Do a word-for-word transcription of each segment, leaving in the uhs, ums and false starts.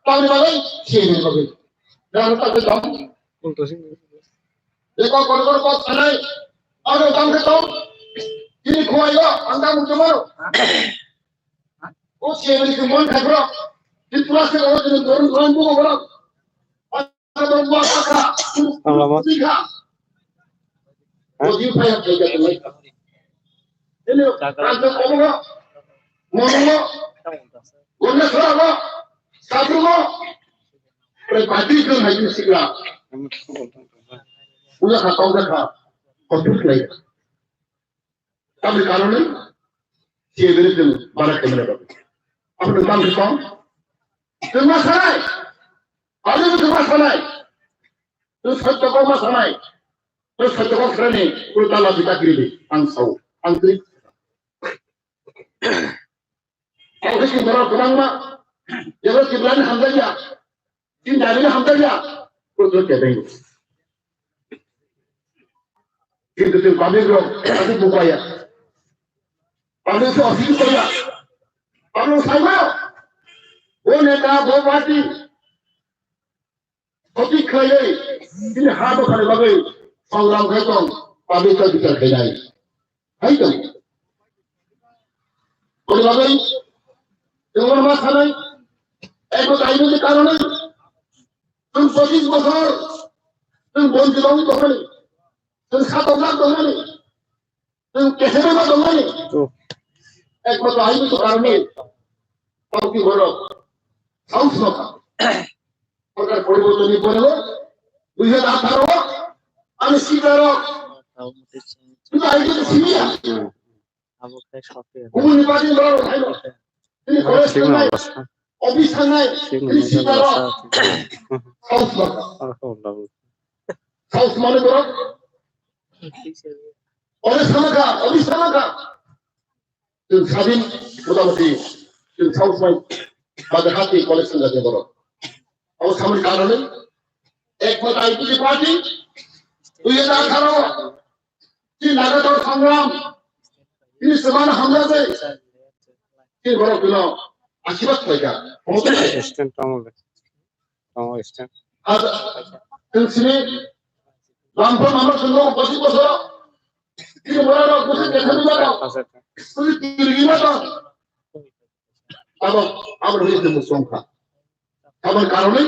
Tamni bagwi, sini bagwi. Nang tak tong. Eko kono kono kok sanai. Ano tang ke tong. Ini kuai lo, ang tang mungkin mana? O sini ke mon khagro. Di puas ke lo, di dorong dorong buko bro. Ano buat apa? Ang lama. Hah? O di payah kerja tu. Ini, ang tang kono. Mono. Gonna sora mo, sabru mo, pre pati jun hai jun sikla. Uya kha, kau kha, kau tu lai. Tamni karone, siya diri jun, bara kemana kau. Apa tu tam kau? Tu masalai. Ada tu masalai. Tu satu kau masalai. Tu satu kau kerani, tu tala kita kiri, ang sau, ang kiri. Tei khe borok kwbangma, jebo Tiprani hamjakya, chini Darino hamjakya, bo chwng kebeng. Kintu chwng public rok aswk bukaya. Public se aswk bukaya. Public sai mano. Bo neta, bo party. Khoti khlaiwi, chini ha dophani bagwi songram khai tong, public o bichar khainai. Hai tong. Boni bagwi, chwng ma sanai, eko kainwi ni karone, chwng pochis bosor, chwng bonti bagwi tongmani, chwng satok lakh tongmani, Chwng kesebe ma tongmani. Oh. Ekmatro hai busu karone. Tauki borok. Saus no kha. Sorkar poribortonni pore o, dui hajar atharo o, ani sikla rok. Tauki simi ya. Kubuni party borok hai no. Ini college thangnai, office thangnai, ini sikla rok. Saus no kha. Saus mani borok. Ore samaka, ore samaka. Chwng sabin motamoti chwng sausmai bagwi hati collection gajak borok. Abo samani karone ekmata I P P T party dui hajar atharo chini lagatar sangram chini swmana hamjak jai chini borok bino asibad khlaikha. Assistant tamo le. Tamo stand. Ada, yang sini, lampu mama sungguh, pasti bosor. Ini murah dong, pasti dia satu dong. Pasti kiri lima dong. Abang, abang ini dia musongka. Abang karone,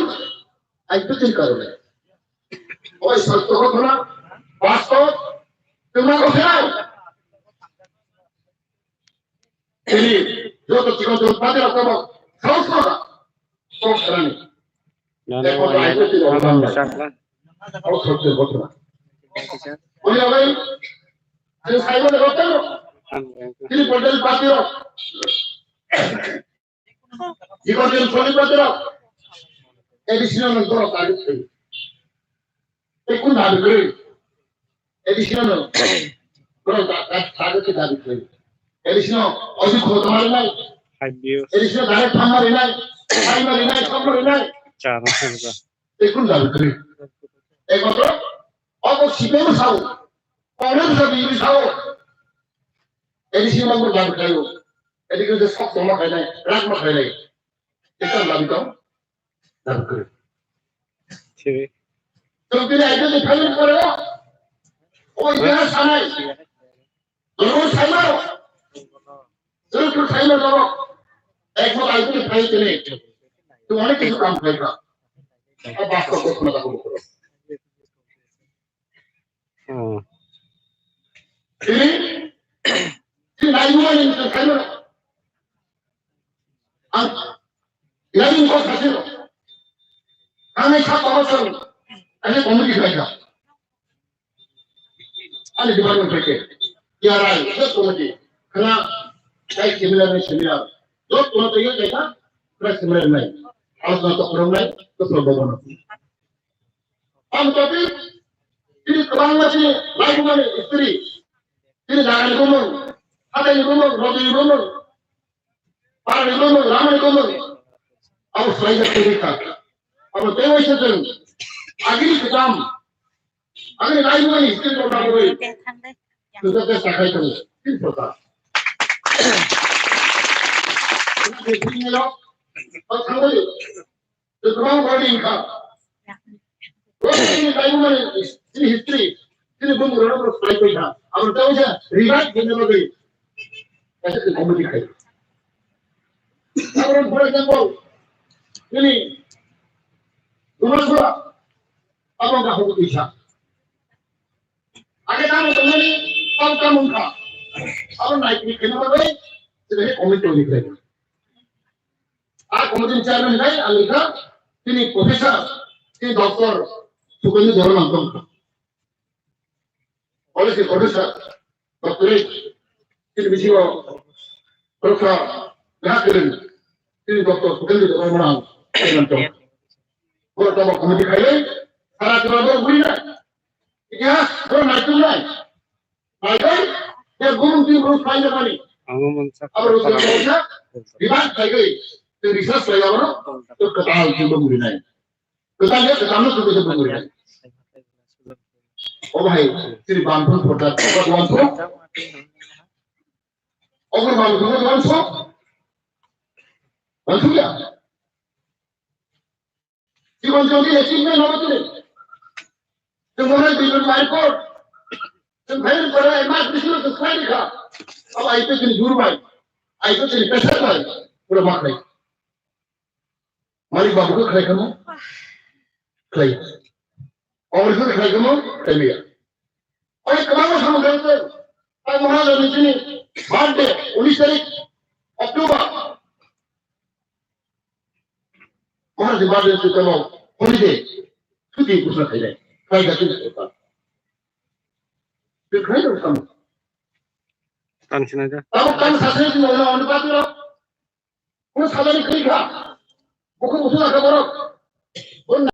ai itu ciri karone. Oi, satu kotona, pastor, terima kasih. Ini, joto chikon chikon pati rok tamo, saus maka, kok serani. Nana, Ekor nana, aito ti nana, rok tamo, nana, nana. Saus maka, kok serani. Oya bai, ini sai mana rok tamo. Ini pondel pati rok. Jikon jikon soli patero. Additional no borok target khayo. Tei kun dabi kwrwi? Additional no borok ta-, ta-, target khe dabi kwrwi. Additional oju khotoma rinai. Five views. Additional direct phamma rinai. Phamma rinai, phamma rinai. Chana khajba. Tei kun dabi kwrwi? Ekmatro obo C P M sao. Congress dabi kwrwi sao. A D C mangur dabi khlaio. A D C khe sok tongma khainai, rakma khainai. Ekta dabi tong, dabi kwrwi. Siri. Tong tini identify kore o. O itihas sanai. Dormo saimano. Dormo saimano. Ekbar identify tini. Tu onek kichu kam khlaikha. A bastov ghotona ta kunu koro. Hmm. Ini, ini lainmani tongkhaino. Ang, lain ko khasino. Ang sa pawasang, ani committee khaika. Ani department khaike. Yarai, just committee. Khana, kai similar ni similar. Dot kono tege kaika, khana similar nai. Alos na to kurang nai, to problem bono. Ang topic, ini kwbangma chini laibumani history. Chini jagani bumung, hataini bumung, nodini bumung, parani bumung, ramani bumung. Abo swlaijak twi rikha. Abo tei waisa chwng agini kwcham, agini laibumani history rok nangwi. Chwng khe chesta khai tongo. Tin prokar. Ang thangwi. Tei kwbang borokni wngkha. Borokni kaimani chini history, chini bumung rok borok sai paikha. Abo tei kisa revive khaina bagwi kaisa tei committee khai. Abo, for example, chini Dumasura, abo wngkha hokti sa. Age tamo tongmani tamo tamo wngkha. Abo naikri khaina bagwi chini committee tongwi khlai. A committee ni chairman hai ang wngkha, chini professor, chini doctor Sukendra Debbarma wngkha. College ni professor, doctorate, chini bisingo professor, leha kwrwng, chini doctor Sukendra Debbarma ang chairman tong. Borok tamo committee khai, sara jora borok bui na. Itihas borok naituk nai. Naituk, je bumung twi bumung khlai jakmani. Ang mungsa abo rwchapmani kaisa bibak khaigwi tei research khlai abono tei kwtal twibo murinai. Kwtal ya kwtalno twibo twibo murinai. Obo hai chini bamthang phorda kwtal bamthang. Obo bamthang bamthang. Bamthang ya. Jibon jodi achievement hobo tini. Chwng mwnai Bidun Airport. Chwng phai rwkha, ek mas bisingo chwng khlai rwkha. Abo aito chini jur bai, aito chini pressure bai, pura ma khlai. Manik Babu khe khlai khamo? Khlai. Amar khe khlai khamo? Khlai ya. Oi, kwbangma samung khe tei, tai Maharaj ni chini birthday, unis tarik October. Maharaj ni birthday tu tamo holiday, chuti kusna khainai. Khlai da chini khe. Tei khlai da tamo. Tan sinai da. Tamo tan sasai di mo na on ba tu. Kuno sajani kri kha. Buku buku kha borok. Bon